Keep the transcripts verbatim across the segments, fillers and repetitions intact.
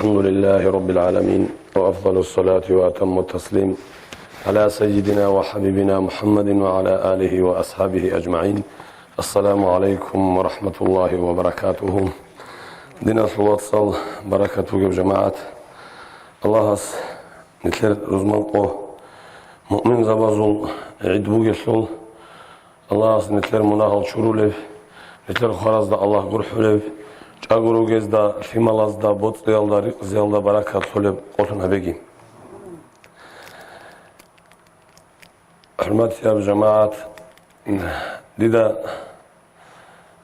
الحمد لله رب العالمين، وأفضل الصلاة وأتم التسليم على سيدنا وحبيبنا محمد وعلى آله وأصحابه أجمعين. السلام عليكم ورحمة الله وبركاته. Диналъул вацал, баракат бугеб жамагӀат. Аллагьас нилъер рузман къо муъминзабазул гӀид бугелъул, Аллагьас нилъер мунагьал чурулеб, нилъер хваразда Аллагь гурхӀулеб, чӀаго ругезда, лъималазда, боцӀиялда, ризкъиялда баракат лъолеб къолъун гьабеги. ХӀурматияб жамагӀат, дида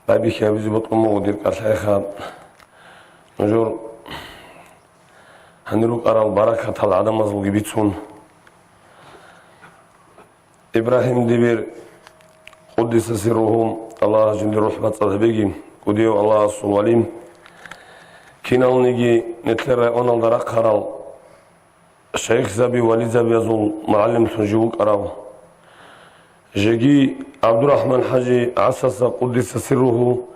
байбихьи гьабизе бокьун буго дир кӀалъайха, нужер гьанир рукӀарал баракатал гӀадамазулги бицун. Ибрагьим Дибир, къуддиса сирругьу, Аллагьас жиндир рухӀ бацӀцӀад гьабеги, кӀудияв Аллагьасул вали, киналниги нилъер районалда рахъарал шайихзаби, вализабиязул мугӀалимлъун жив вукӀарав. Жеги ГӀабдурахӀман-хӀажи ГӀасаса, къуддиса сирругьу,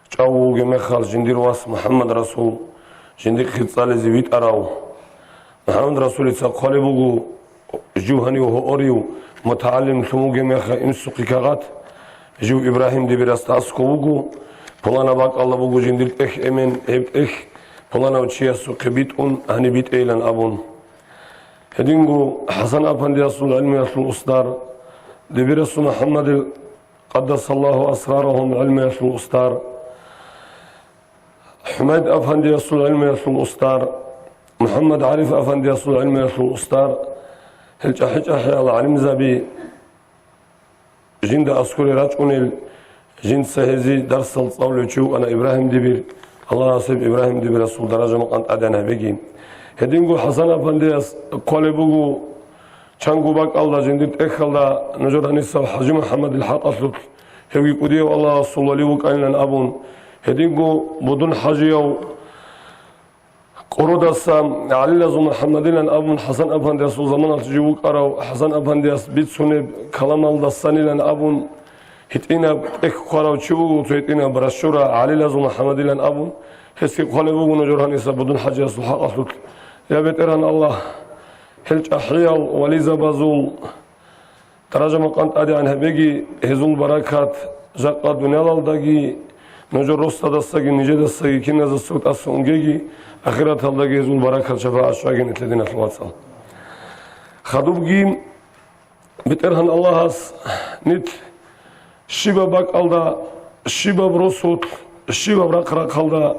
чӀав вугеб мехалъ жиндир вас МухӀаммад-Расул жиндихъе цӀализе витӀарав. МухӀаммад-Расулица хъвалеб буго, жив гьанив гьоркьов мутагӀалимлъун вугеб мехалъ инсухъе кагъат, жив Ибрагьим Дибирасда аскӀов вуго, пуланаб бакӀалда буго жиндир тӀехь эмен, гьеб тӀехь пуланав чиясухъе битӀун, гьаниб битӀейилан абун. Гьединго ХӀасан-апандиясул гӀилмуялъул устар, Дибирасул МухӀаммадил, къаддасаллагьу асрарагьум, гӀилмуялъул устар, ХӀумайд-апандиясул гӀилмуялъул устар, МухӀаммад-ГӀариф-апандиясул гӀилмуялъул устар, гьел чӀахӀи-чӀахӀиял гӀалимзаби, жинда аскӀоре рачӀунел, жинца гьезие дарсал цӀалулев чи вукӀана Ибрагьим Дибир. Аллагьас гьеб Ибрагьим Дибирасул даража-макъам тӀадегӀан гьабеги. Гьединго ХӀасан-апандияс хъвалеб буго, чанго бакӀалда жиндир тӀехьалда нужер гьанисав ХӀажи МухӀаммадил хӀакъалъулъ, гьевги кӀудияв Аллагьасул вали вукӀанилан абун, гьединго Будун-хӀажияв Къородаса ГӀалилазул МухӀаммадилан абун ХӀасан-апандиясул заманалъ жив вукӀарав ХӀасан-апандияс бицунеб каламалдасанилан абун, гьитӀинаб тӀехь хъварав чи вуго, цо гьитӀинаб ращура ГӀалилазул МухӀаммадилан абун, гьесги хъвалеб буго нужер гьаниса Будун-хӀажиясул хӀакъалъулъ. Я БетӀергьан Аллагь, гьел чӀахӀиял вализабазул даража-макъам тӀадегӀан гьабеги, гьезул баракат жакъа дуниялалдаги, нужер росдадасаги, нижедасаги, киназасаго тӀаса унгеги, ахираталдаги гьезул баракат, шапагӀат щваги нилъер, диналъул вацал. Хадубги, БетӀергьан Аллагьас нилъ щибаб бакӀалда, щибаб росулъ, щибаб рахъ-рахъалда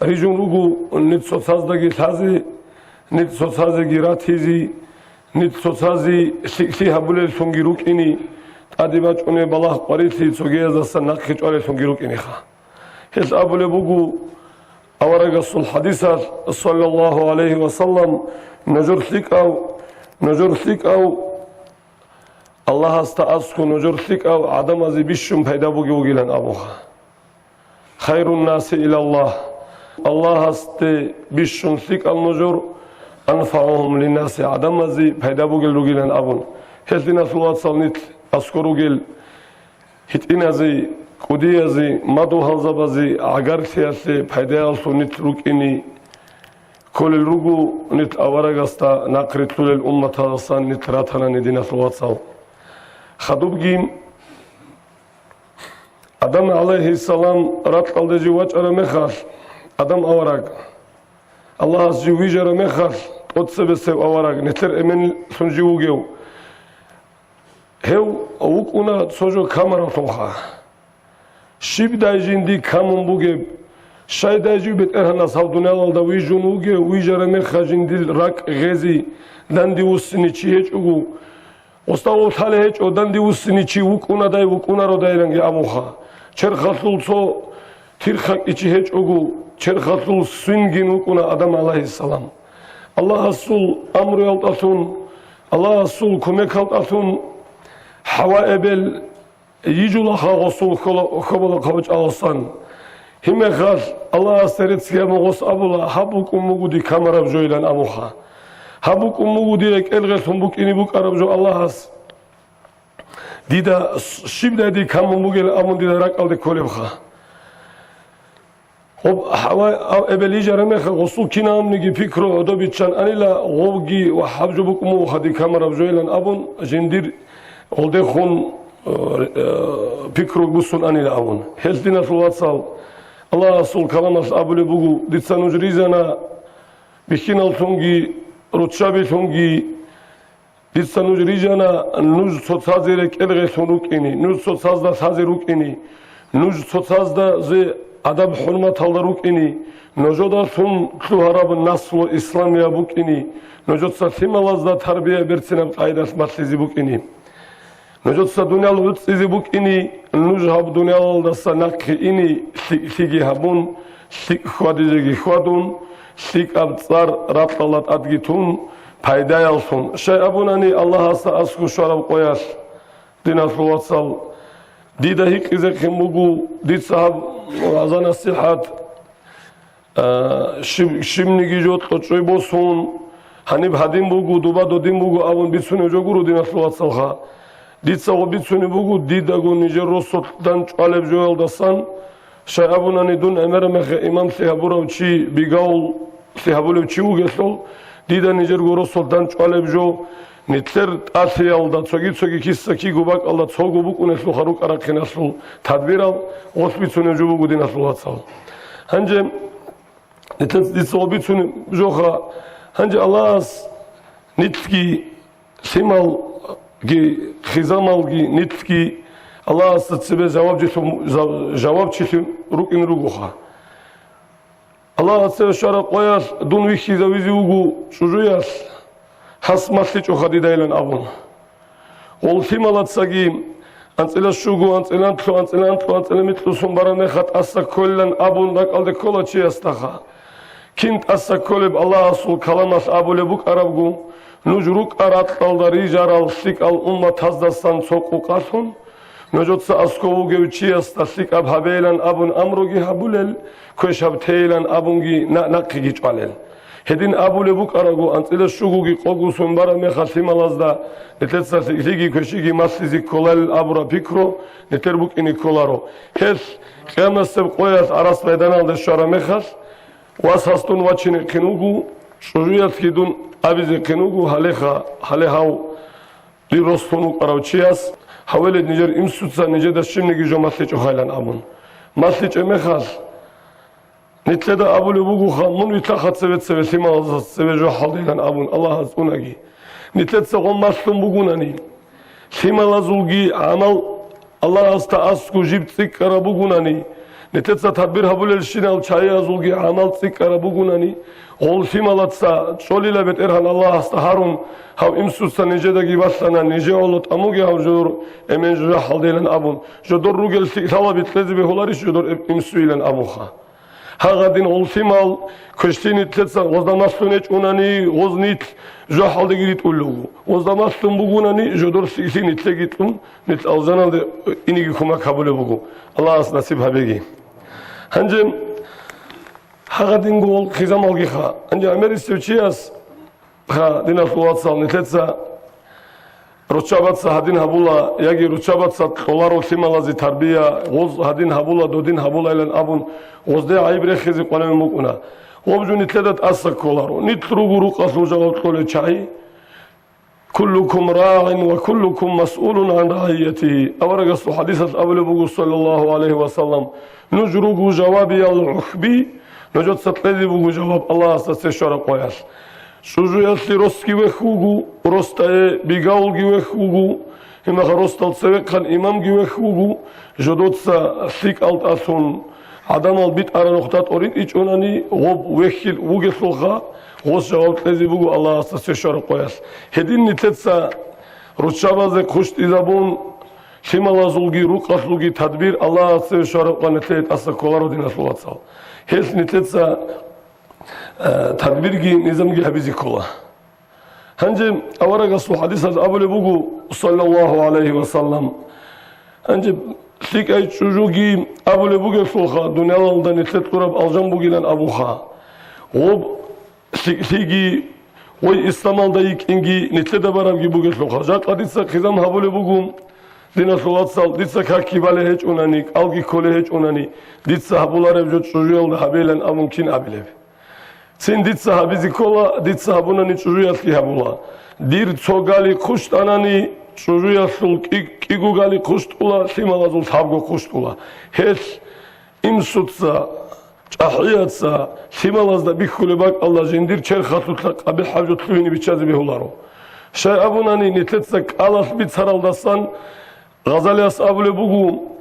рижун руго, нилъ цоцаздаги лъазе, нилъ цоцазеги ратизе, нилъ цоцазе лъикӀлъи гьабулеллъунги рукӀине, тӀаде бачӀунеб балагь-къварилъи цогияздасан нахъе чӀвалеллъунги рукӀинеха. Гьелъ абулеб буго аварагасул хӀадисалъ, саллаллагьу гӀалайгьи ва саллам, нужер лъикӀав, нужер лъикӀав, Аллагьасда аскӀов нужер лъикӀав гӀадамазе бищун пайда бугев вугилан абуха. Хайрун-наси илаллагь, Аллагьасде бищун лъикӀал нужер, анфагӀугьум линнаси, гӀадамазе пайда бугел ругилан абун. Гьелъ, диналъул вацал, нилъ аскӀор ругел гьитӀиназе, кӀудиязе, мадугьалзабазе гӀагарлъиялъе пайдаялъул нилъ рукӀине кколел руго, нилъ аварагасда нахърилълъулел умматалдасан нилъ ратанани, диналъул вацал. Хадубги Адам гӀалайгьиссалам ракьалде жив вачӀараб мехалъ, Адам авараг, Аллагьас жив вижараб мехалъ, тӀоцебесев авараг, нилъер эменлъун жив вугев, гьев вукӀуна цо жо камаравлъунха. Щибдай жинди камун бугеб, щайдай жив БетӀергьанас гьав дуниялалда вижун вугев, вижараб мехалъ жиндил ракӀ гъезе, данде вуссине чи гьечӀого, гъосда гъов лъалеб гьечӀо, данде вуссине чи вукӀунадай, вукӀународайиланги абунха. Черхалъул цо тирхакӀичи гьечӀого, черхалъул свингин вукӀуна Адам гӀалайгьиссалам. Аллагьасул амруялдалъун, Аллагьасул кумекалдалъун ХӀава эбел йижулаха гъосул хьола-, хьоболахъ гьавичӀаласан. Гьебмехалъ Аллагьасда рецц гьабун гъос абула, гьаб букӀун буго дие камараб жойилан абунха. Гьаб букӀун буго дие кӀелгъеллъун букӀине букӀараб жо Аллагьас. Дида щибдай дие камун бугел абун дида ракӀалде кколебха. Гъоб гьавай ав эбел ижараб мехалъ гъосул кинабниги пикру гӀодобиччан анила, гъовги ва гьаб жо букӀун буго хадир камараб жоилан абун, жиндир гъолдехун, э, э, пикру буссун анила абун. Гьелъ, диналъул вацал, Аллагьасул каламалъ абулеб буго: «Дица нуж рижана бихьиналлъунги, руччабилъунги». Дица нуж рижана, нуж цоцазе рекӀел гъелъун рукӀине, нуж цоцазда лъазе рукӀине, нуж цоцаздазе адаб-хӀурматалда рукӀине, нужедалъун лъугьараб наслу исламияб букӀине, нужеца лъималазда тарбия берцинаб къайдалъ малъизе букӀине. Нужеца дуниял гӀуцӀизе букӀине, нуж гьаб дуниялалдаса нахъе ине, лъикӀлъиги гьабун, лъикӀ хьвадизеги хьвадун, лъикӀаб цӀар ракьалда тӀадги тун, пайдаяллъун. Щай абунани Аллагьасда аскӀов щвараб къоялъ, диналъул вацал, дида гьикъизехъин буго, дица гьаб вагӀза-насихӀат, а, щиб-, щибниги жо кьочӀой босун, гьаниб гьадин буго, дуба додин буго абун бицунеб жо гуро, диналъул вацалха. Дица гъо бицунеб буго, дидаго нижер росулъ дандчӀвалеб жоялдасан, щай абунани дун гӀемераб мехалъ имамлъи гьабурав чи, бигавуллъи гьабулев чи вугелъул, дида нижерго росулъ дандчӀвалеб жо, нилъер тӀалъиялда цоги-цоги киса-киго бакӀалда цого букӀунелъулха рукӀа-рахъиналъул тадбирал гъолъ бицунеб жо буго, диналъул вацал. Гьанже нилъеца дица гъо бицунеб жоха, гьанже Аллагьас нилъги, лъималги, хизамалги, нилъги Аллагьасда цебе жавабчилъун-, жав-, жавабчилъун рукӀине ругоха. Аллагьасда цеве щвараб къоялъ дун вихьизавизе вуго чӀужуялъ, гьас малъичӀоха дидайилан абун. Гъол лъималацаги анцӀила щуго, анцӀила анлъу, анцӀила анкьу, анцӀила микьу сон бараб мехалъ тӀаса кколилан абун ракӀалде ккола чиясдаха. Кин тӀаса кколеб Аллагьасул каламалъ абулеб букӀарабго, нуж рукӀа-ракьалда рижарал лъикӀал умматаздасан цо къукъалъун, нужеца аскӀов вугев чиясда лъикӀаб гьабейилан абун амруги гьабулел, квешаб тейилан абунги на-, нахъеги чӀвалел. Гьедин абулеб букӀараго, анцӀила щугоги къого сон бараб мехалъ лъималазда нилъеца лъикӀлъиги квешиги малъизе кколарел абураб пикру нилъер букӀине кколаро. Гьелъ, къиямасеб къоялъ Арас майданалде щвараб мехалъ, вас гьас дун вачинехъин вуго, чӀужуялъги дун абизехъин вуго, гьалеха, гьале гьав дир рос лъун вукӀарав чияс гьавелед нижер инсуца нижеда щибниги жо малъичӀохайилан абун. МалъичӀеб мехалъ, нилъеда абулеб бугоха, мун вилълъаха цеве-цеве лъималазда цеве жо хӀалдейилан абун Аллагьас унаги. Нилъеца гъо малъун бугунани, лъималазулги гӀамал Аллагьасда аскӀов жиб цӀикӀкӀараб бугунани, нилъеца тадбир гьабулелщинал чагӀиязулги гӀамал цӀикӀкӀараб бугунани, гъол лъималаца чӀолила БетӀергьан Аллагьасда гьарун, гьав инсуца нижедаги балъана, нижее гӀоло тӀамуге гьав жодор эмен жо хӀалдейилан абун, жодор ругел лъикӀлъи гьабизе кьезе бегьуларищ жодор инсуйилан абунха. Гьагъадин гъол лъимал квешлъи нилъеца гъозда малъун гьечӀунани, гъоз нилъ жо хӀалдеги ритӀулел руго. Гъозда малъун бугунани, жодор лъикӀлъи нилъеги кьун, нилъ алжаналде инеги кумек гьабулеб буго. Аллагьас насиб гьабеги. Гьанже гьагъадинго гъол хизамалгиха. Гьанже гӀемерисев чияс Ха, диналъул вацал, нилъеца руччабаца гьадин гьабула, яги руччабаца кьоларо лъималазе тарбия, гъоз гьадин гьабула, додин гьабулайилан абун, гъозде гӀайиб рехизе къванабин букӀуна. Гъоб жо нилъеда тӀаса кколаро. Нилъ руго рукъалъул жаваб кьолел чагӀи: «Куллукум рагӀин ва куллукум масъулун гӀан рагӀиятигьи». Аварагасул хӀадисалъ абулеб буго, саллаллагьу гӀалайгьи ва саллам: «Нуж руго жавабиял гӀухьби, нужеца кьезе буго жаваб Аллагьасда цеве щвараб къоялъ». ЧӀужуялъе росги вехь вуго, росдае бигавулги вехь вуго, гьебмехалъ росдал цевехъан имамги вехь вуго, жодоца лъикӀал тӀалъун гӀадамал битӀараб нухда тӀоритӀичӀунани, гъоб вехьил вугелъулха, гъос жаваб кьезе буго Аллагьасда цеве щвараб къоялъ. Гьедин нилъеца руччабазе хъущтӀизабун, лъималазулги рукъалъулги тадбир Аллагьасда цеве щвараб къо нилъее тӀаса кколаро, диналъул вацал. Гьелъ нилъеца э, тадбирги низамги гьабизе ккола. Гьанже аварагасул хӀадисалъ абулеб буго, саллаллагьу гӀалайгьи ва саллам, гьанже лъикӀай чӀужуги абулеб бугелъулха, дуниялалда нилъер кьураб алжан бугилан абуха. Гъоб лъикӀлъиги гъой исламалда йикӀинги нилъеда барабги бугелъулха. Жакъа дица хъизан гьабулеб буго, Диналъул вацал, дица как кибали гьечӀунани, кӀалги кколей гьечӀунани, дица гьабулареб жо чӀужуялда гьабейилан абун кин абилеб? Цин дица гьабизе ккола, дица гьабунани чӀужуялъги гьабула. Дир цо гали хъущтӀанани, чӀужуялъул кӀи-, кӀигу гали хъущтӀула, лъималазул лъабго хъущтӀула. Гьелъ инсуца, чӀахӀияца, лъималазда бихьулеб бакӀалда жиндир черхалъулъа къабихӀаб жо лъугьине биччазе бегьуларо. Щай абунани, нилъеца кӀалалъ бицаралдасан Гъазалияс абулеб буго,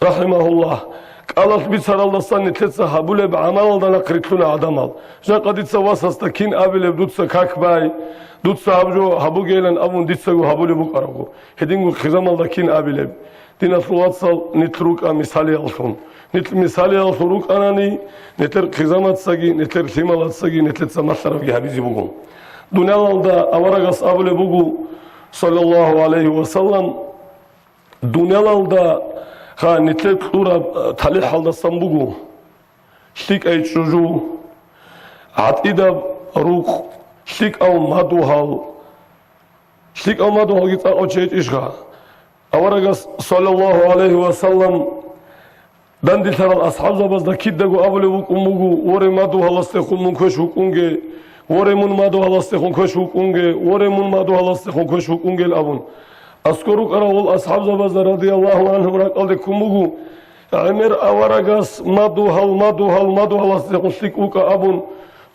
рахӀимагьуллагь, кӀалалъ бицаралдасан нилъеца гьабулеб гӀамалалда нахърилълъуна гӀадамал. Жакъа дица васасда кин абилеб дуца как бай, дуца гьаб жо гьабугейилан абун дицаго гьабулеб букӀарабго, гьединго хизамалда кин абилеб? Диналъул вацал, нилъ рукӀа мисалияллъун. Нилъ мисалияллъун рукӀанани, нилъер хизамацаги, нилъер лъималацаги, нилъеца малъарабги гьабизе буго. Дуниялалда аварагас абулеб буго, саллаллагьу гӀалайгьи ва саллам, дуниялалда, ха, нилъер кьураб, э, талихӀалдасан буго лъикӀай чӀужу, гӀатӀидаб рукъ, лъикӀав мадугьал. ЛъикӀав мадугьалги цӀакъав чи гьечӀищха? Аварагас, саллаллагьу гӀалайгьи ва саллам, дандилъарал асхӀабзабазда кидаго абулеб букӀун буго: «Воре, мадугьаласдехун мун квеш вукӀунге! Воре, мун мадугьаласдехун квеш вукӀунге! Воре, мун мадугьаласдехун квеш вукӀунгел!» – абун. Аскор рукӀарал гъол асхӀабзабазда, радияллагьу гӀангьум, ракӀалде ккун буго, гӀемер аварагас мадугьал, мадугьал, мадугьаласдехун лъикӀ вукӀа абун,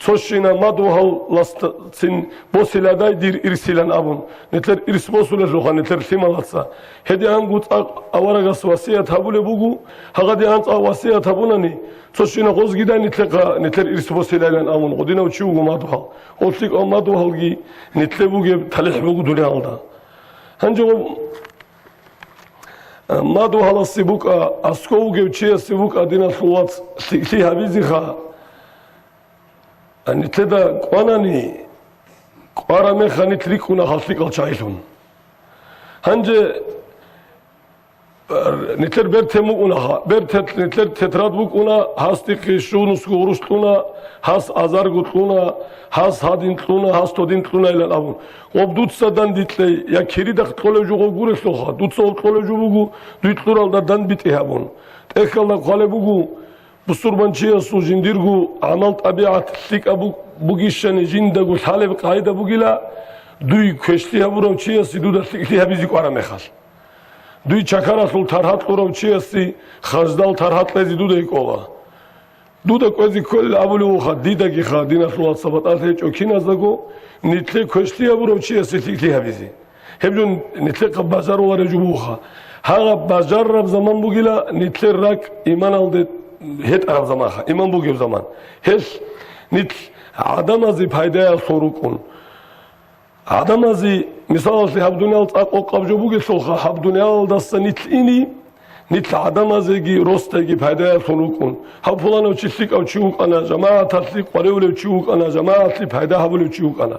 цо щинаб мадугьаласдацин босиладай дир ирсилан абун, нилъер ирс босулелъулха нилъер лъималаца. Гьедигьанго цӀакъ аварагас васият гьабулеб буго, гьагъадигьан цӀакъ васият гьабунани, цо щинаб гъозгидай нилъехъа нилъер ирс босилайилан абун, гъодинав чи вуго мадугьал. Гъол лъикӀав мадугьалги нилъе бугеб талихӀ буго дуниялалда. Гьанже гъоб мадугьаласе букӀа, аскӀов вугев чиясе букӀа, диналъул вац, лъикӀлъи гьабизеха. Нилъеда кӀванани, кӀвара меха нилъ рикӀкӀуна гьал лъикӀал чагӀилъун. Гьанже, э, нилъер бертен букӀунаха, бертен нилъер тетрад букӀуна, гьас дихъе щунусго гъурущ кьуна, гьас азарго кьуна, гьас гьадин кьуна, гьас тодин кьунайилан абун. Гъоб дуца дандикьей, я киридахъ кьолев жугъо гурелъулха, дуца гъоб кьолев жо буго, дуй кьуралда данбитӀи гьабун. ТӀехьалда хъвалеб буго, бусурбанчиясул жиндирго гӀамал-тӀабигӀат лъикӀаб буг-, бугищани жиндаго лъалеб къагӀида бугила, дуй квешлъи гьабурав чиясе дуда лъикӀлъи гьабизе кӀвара мехалъ. Дуй чакаралъул таргьа кьурав чиясе хаждал таргьа кьезе дуда йикӀола. Дуда кӀвезе кколел абулев вуха, дидагиха, диналъул вацал, батӀалъи гьечӀо киназдаго, нилъе квешлъи гьабурав чиясе лъикӀлъи гьабизе. Гьеб жо нилъехъа бажаруларев жо бугоха. Гьагъаб бажарараб заман бугила, нилъер ракӀ иманалде гьетӀараб заманха, иман бугеб заман. Гьелъ нилъ гӀадамазе пайдаялъул рукӀун. ГӀадамазе, мисалалъе, гьаб дуниял цӀакъ-къокъаб жо бугелъулха, гьаб дуниялалдаса нилъ ини, нилъ гӀадамазеги росдайги пайдаялъун рукӀун. Гьав пуланав чи лъикӀав чи вукӀана, жамагӀаталъе къваревулев чи вукӀана, жамагӀатлъи пайда гьабулев чи вукӀана.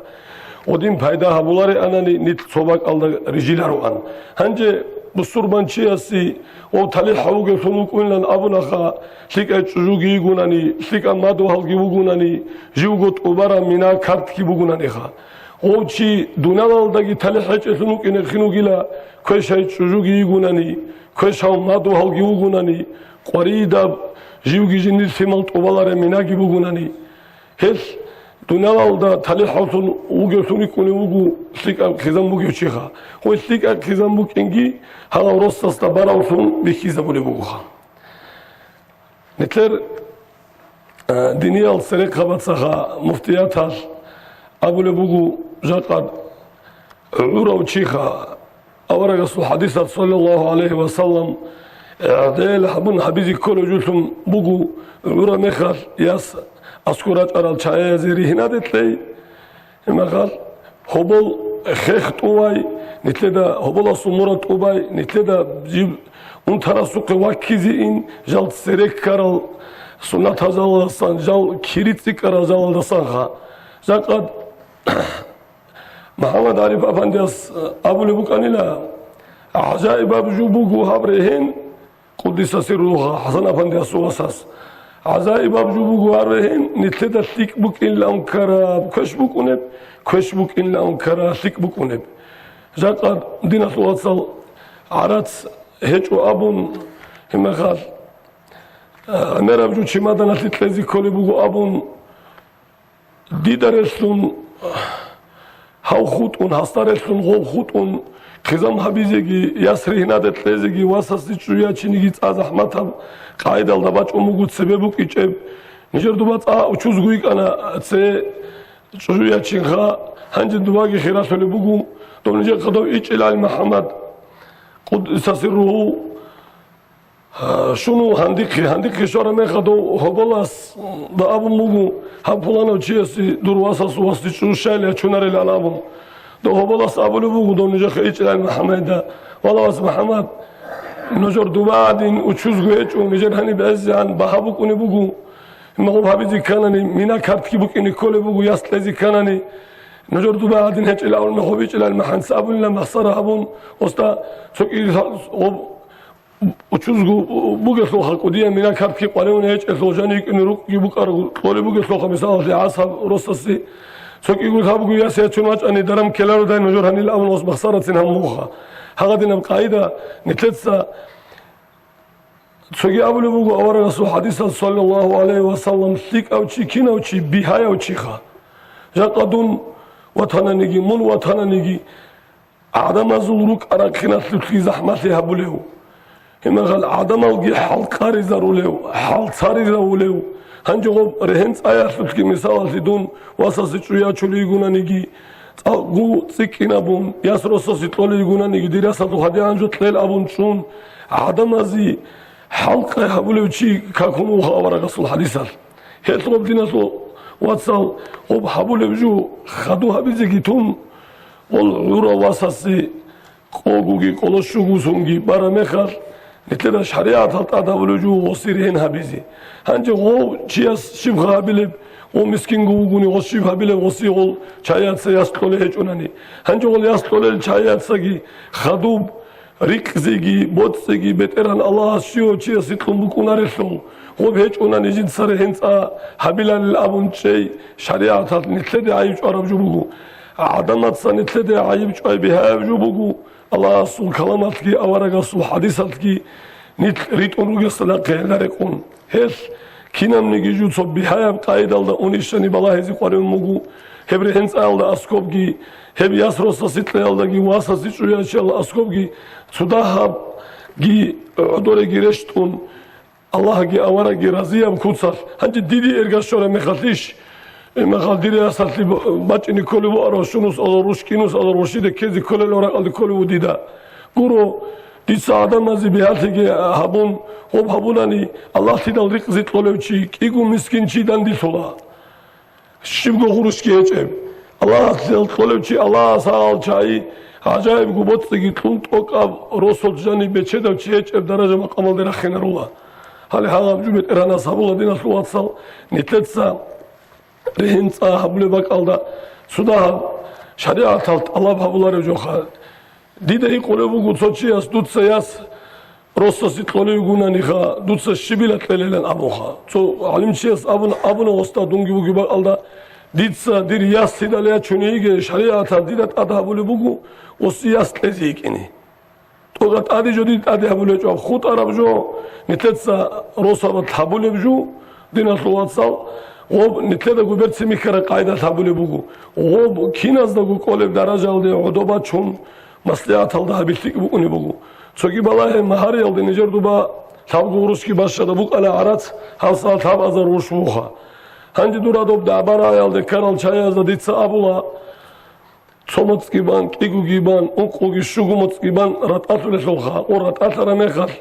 Гъодин пайда гьабулареанани нилъ цо бакӀалда рижилароан. Гьанже бусурбанчиясе ва талихӀав вугевлъун вукӀунилан абунаха, лъикӀай чӀужуги йигунани, лъикӀаб мадугьалги вугунани, живго тӀубараб мина картги бугунаниха. Гъов чи дуниялалдаги талихӀ гьечӀелъун вукӀине хин вугила, квешай чӀужуги йигунани, квешав мадугьалги вугунани, къваридаб живги жиндир лъимал тӀубалареб минаги бугунани. Гьелъ дуниялалда талихӀавлъун вугевлъун рикӀкӀунев вуго лъикӀаб хъизан бугев чиха. Гъой лъикӀаб хъизан букӀинги гьалав росасда баравлъун бихьизабулеб бугоха. Нилъер, э, диниял церехъабацаха муфтияталъ абулеб буго, жакъа гӀурав чиха, аварагасул хадисат, саллаллагьу гӀалайгьи ва саллам, гӀадел гьабун гьабизе кколев жулъун буго, гӀураб мехалъ яс аскӀор рачӀарал чагӀиязе ригьнаде кьей. Гьебмехалъ гьобол хех тӀувай, нилъеда гьоболасул мурад тӀубай, нилъеда жиб унтарасухъе ваккизе ин, жал цере ккарал суннатазалдасан, жал кири цӀикӀкӀарал жалалдасанха. Жакъа МухӀаммад ГӀариф апандияс абулеб букӀанила, гӀажаибаб жо буго гьаб регьен, Къуддиса сирругьу ХӀасан апандиясул васас. ГӀажаибаб жо буго гьаб регьен, нилъеда лъикӀ букӀинилан ккараб квеш букӀунеб, квеш букӀинилан ккараб лъикӀ букӀунеб. Жакъа, диналъул вацал, гӀарац гьечӀо абун, гьеб мехалъ, а, гӀемераб жо чемоданалъе кьезе кколеб буго абун, дида релълъун гьав хутӀун, гьасда релълъун гъов хутӀун, хъизан гьабизеги, яс ригьнаде кьезеги, васасде чӀужу ячинеги цӀа захӀматаб къайдалда бачӀун буго цебе букӀичӀеб. Нижер дуба цӀа учузго йикӀана, цее чӀужу ячинха, гьанже дубаги хиралъулеб буго, дов нижехъа дов ичӀила ГӀали МухӀаммад, къуддиса сирругьу, Гьа, щун гьандихъе, гьандихъе щвараб мехалда гьоболасда абун буго, гьаб пуланав чиясе дур васасул васде чӀужу щайилан ячунарилан абун. Дов гьоболас абулеб буго дов нижехъе ичӀила МухӀаммадида: «Вала, вас МухӀаммад, нужер дуба гӀадин учузго гьечӀо, нижер гьаниб гӀезегӀан багьа букӀунеб буго. Гьеб гьабизе кканани, мина картги букӀине кколеб буго, яс кьезе кканани, нужер дуба гӀадин гьечӀила», абун мехалъ ичӀила МухӀаммадица абунилан махсара гьабун, оста цо кӀи гьаб Учузго бугелъулха, кӀудиян мина картги къваригӀун гьечӀелъул, жанив йикӀине рукӀги букӀарав кьолеб бугелъулха, мисалалъе, гӀасаб росасе цо кӀиго лъабго яс ячун вачӀани, даран ккелародай нужер гьанил абун ос махсарацин гьаммуха. Гьагъадинаб къайда нилъеца цоги абулеб буго аварагасул хӀадисал, саллаллагьу гӀалайгьи ва саллам: «ЛъикӀав чи кинав чи, бигьаяв чиха. Жакъа дун ватананиги, мун ватананиги, гӀадамазул рукӀа рахъиналъулъги захӀмалъи гьабулев, гьебмехалъ гӀадамалги хӀалкъаризарулев, хӀалцаризавулев, гьанже гъоб регьенцӀаялъулъги, мисалалъе, дун васасе чӀужу ячулей йигунаниги, цӀакъго цӀикӀкӀинабун, яс росасе кьолей йигунаниги, дир ясалъул гьадигӀан жо кьел абун чӀун, гӀадамазе хӀалкъай гьабулев чи какун вуго аварагасул хӀадисалъ». Гьелъ гъоб, диналъул вацал, гъоб гьабулеб жо хаду гьабизеги тун, гъол гӀурав васасе къогоги къоло щуго сунги бараб мехалъ, нилъеда шаригӀаталъ тӀад гьабулеб жо гъосие регьен гьабизе. Гьанже гъов чияс щибха гьабилеб, гъов мискинго вугони, гъос щиб гьабилеб, гъосие гъол чайаца яс кьолей гьечӀунани. Гьанже гъол яс кьолел чайацаги хадуб, рикъзеги, боцӀиги БетӀергьан Аллагьас щивав чиясе кьун букӀунарелъул, гъоб гьечӀунани жинца регьенцӀа гьабилалил абун чӀей, шаригӀаталъ нилъеде гӀайиб чӀвараб жо буго. ГӀадамаца нилъеде гӀайиб чӀвай бигьаяб жо буго, Аллагьасул каламалъги аварагасул хӀадисалъги нилъ ритӀун ругесда нахъе гьелда рекъон. Гьелъ кинабниги жо цо бигьаяб къайдалда унищани балагьизе къваригӀун буго, гьеб регьенцӀаялда аскобги, гьеб яс росасе кьеялдаги васасе чӀужу ячеялда аскобги, цо дагьабги гӀодореги рещтӀун, Аллагьги аварагги разияб куцалъ, гьанже диде эрга щвараб мехалъищ? Э, мехалъ дир ясалъе б-, бачӀине кколеб бугӀаро, щунус азар руш, кӀинус азар рушиде ккезе кколел ракӀалде кколев ву дида. Гуро, дица гӀадамазе бигьалъиги гьабун, гъоб гьабунани, Аллагьлъидал рикъзи кьолев чи, кӀиго мискин чи дандилъула. Щибго гъурущги гьечӀеб. Аллагьлъидал кьолев чи, Аллагьас гьагъал чагӀи, гӀажаибго боцӀиги кьун, тӀокӀаб росулъ жаниб бечедав чи гьечӀеб даража-макъамалде рахинарула. Гьале гьагъаб жо БетӀергьанас гьабула, диналъул вацал, нилъеца регьенцӀа гьабулеб бакӀалда цо дагьаб шаригӀаталъ тӀалаб гьабуларев жоха. Дида гьикъулеб буго цо чияс: «Дуца яс росасе кьолей йигунаниха, дуца щибила кьелилан», — абунха. Цо гӀалимчияс абун, абуна: «Уста, дунги бугеб бакӀалда, дица дир яс лъидал ячун йиги, шаригӀаталъ дида тӀад гьабулеб буго, усе яс кьезе йикӀине». ТӀокӀаб тӀаде жо дида тӀаде гьабулеб гьечӀо, хутӀараб жо, нилъеца росабалъ гьабулеб жо, диналъул вацал, гъоб нилъедаго берцин бихьараб къайдалъ гьабулеб буго. Гъоб киназдаго кӀолеб даражаялде гӀодоб бачун, маслигӀаталда гьабилъи букӀунеб буго. Цоги балагье, магьариялде нижер дуба лъабго гъурущги бащада букӀана гӀарац, гьабсагӀат лъабазар гъурущ буха. Гьанже дур гьадуб дагӀба-рагӀиялде ккарал чагӀазда дица абула, цо моцӀги бан, кӀигоги бан, ункъоги щуго моцӀги бан ратӀалъулелъулха, гъо ратӀалъараб мехалъ,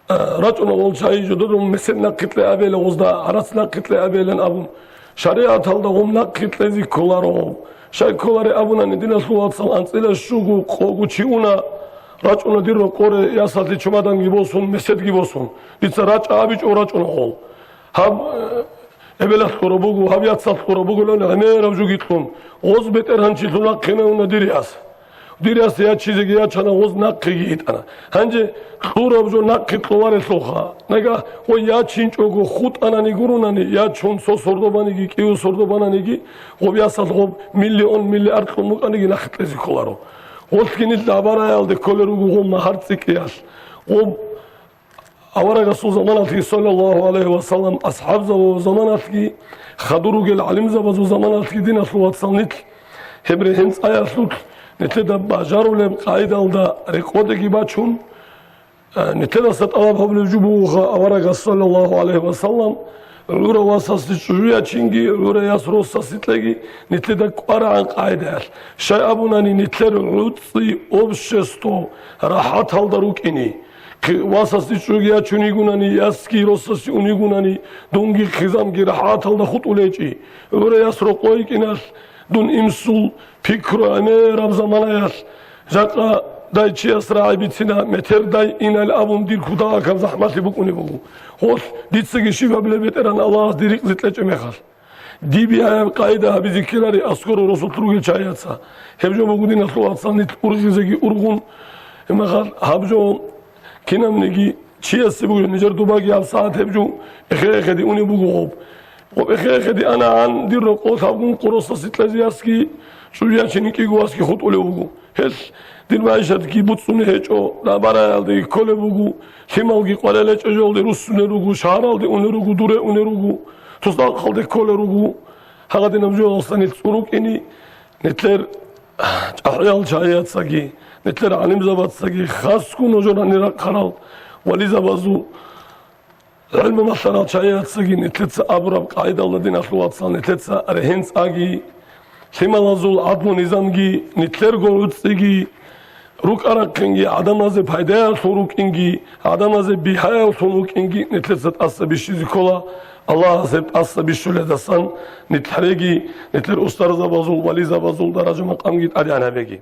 а, рачӀуна гъол чагӀи жодорун месед нахъе кье абейилан, гъозда гӀарац нахъе кье абейилан абун, шаригӀаталда гъоб нахъе кьезе кколаро. Щай кколаре абунани, диналъул вацал, анцӀила щуго къого чи уна, рачӀуна дир рокъоре ясалъе чумаданги босун, меседги босун. Дица рачӀа абичӀо, рачӀуна гъол. Гьаб, э, эбелалъ кьураб буго, гьаб яцалъ кьураб бугилан гӀемераб жуги кьун, гъоз бетӀергьанчилъун нахъе уна дир яс. Дир яс ячизеги ячана, гъоз нахъеги йитӀана. Гьанже кьураб жо нахъе кьоларелъулха. Нагагь гъо ячинчӀого хутӀанани гурунани, ячун цо сордо баниги, кӀиго сордо бананиги, гъоб ясалъ гъоб миллион, миллиард кьун букӀаниги нахъе кьезе кколаро. Гъолъги нилъ лъабараялде кколел руго гъум магьар цӀикӀкӀиялъ. Гъоб аварагасул заманалъги, саллаллагьу гӀалайгьи ва саллам, асхӀабзабазул заманалъги, хадур ругел гӀалимзабазул заманалъги, диналъул вацал, нилъ гьеб регьин цӀаялъулъ, нилъеда бажарулеб къайдалда рекъодаги бачун, Э, нилъедаса тӀалаб гьабулеб жо бугоха, аварагас, саллаллагьу гӀалайгьи ва саллам, гӀурав васасде чӀужу ячинги, гӀурай яс росасе кьеги, нилъеда кӀварагӀан къагӀидаялъ. Щай абунани, нилъер гӀуцӀи, общество рахӀаталда рукӀине. Хи-, васасде чӀужуги ячун йигунани, ясги росасе ун йигунани, дунги хизамги рахӀаталда хутӀулей чи. ГӀурай яс рокъой йикӀиналъ, дун инсул пикру гӀемераб заманаялъ, жакъа дай чияс рагӀи бицина, метер дай инал абун дир кутакаб захӀмалъи букӀунеб буго. Гъолъ дицаги щиб гьабилеб, БетӀергьан Аллагьас дир рикъзи кьечӀеб мехалъ. Диб гьаб къайда гьабизе ккелари аскӀор росулъ ругел чагӀияца. Гьеб жо буго, диналъул вацал, нилъ ургъизеги ургъун. Гьеб мехалъ гьаб жо Кинабниги чиясе бугеб, нижер дубаги гьабсагӀат гьеб жо эхе-эхеде унеб буго гъоб. Гъоб эхе-эхеде анагӀан дир рокъов лъабгун къуросасе кьезе ясги, чӀужу ячин йикӀиго васги хутӀулев вуго. Гьелъ дир магӀишатги буцӀцӀунеб гьечӀо, лъабараялдеги кколеб буго, лъималги къваригӀел гьечӀеб жоялде руссунел руго, шагьаралде унел руго, дуре унел руго, тусдакъалде кколел руго. Гьагъадинаб жоялдаса нилъ цӀур рукӀине, Нилъер чӀахӀиял чагӀияцаги, нилъер гӀалимзабацаги, хасго нужер гьанир рахъарал вализабазул, гӀелму малъарал чагӀияцаги нилъеца абураб къайдалда, диналъул вацал, нилъеца регьин цӀаги, лъималазул гӀадлу-низамги, нилъерго гӀуцӀиги, рукӀа-рахъинги гӀадамазе пайдаялъул рукӀинги, гӀадамазе бигьаялъул рукӀинги нилъеца тӀаса бищизе ккола. Аллагьас гьеб тӀаса бищуледасан нилъереги, нилъер устарзабазул, вализабазул даража-макъамги тӀадегӀан гьабеги.